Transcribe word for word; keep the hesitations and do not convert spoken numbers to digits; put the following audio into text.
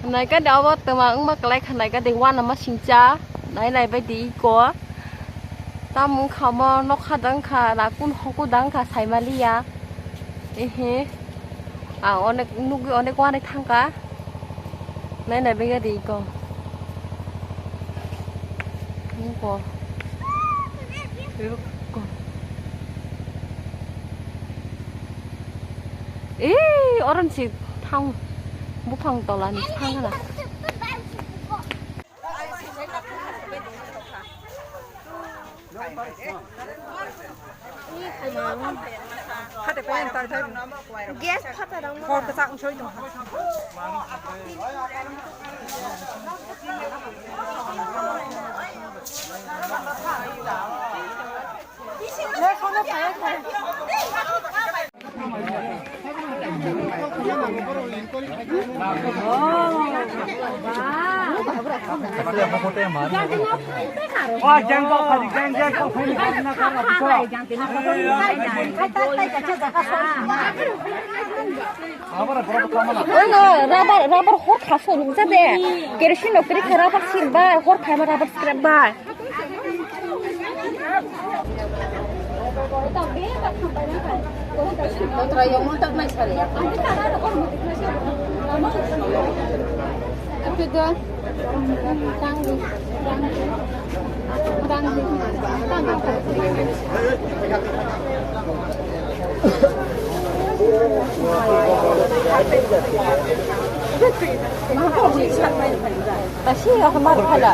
Naikha de abo twma wngma kwlai kha, naikha de uanama singcha, nai nai bai di iko. Tamo wngkha omo nokha da wngkha, na kun hoku da wngkha saimaliya. Ehe. Ang onek nugwi onek uanai thangkha. Nai nai bai di iko. Iko. Iko. Ee, oron si thang buphang tola ni thang hala. Gas phatha dang. Hor kwchak wng soi tong kha. Oino rubber, rubber hor khaso nukjade. Kerosene no kwrwi kha rubber sil bai, hor khaima rubber scrap bai. Kasi ako mar phala.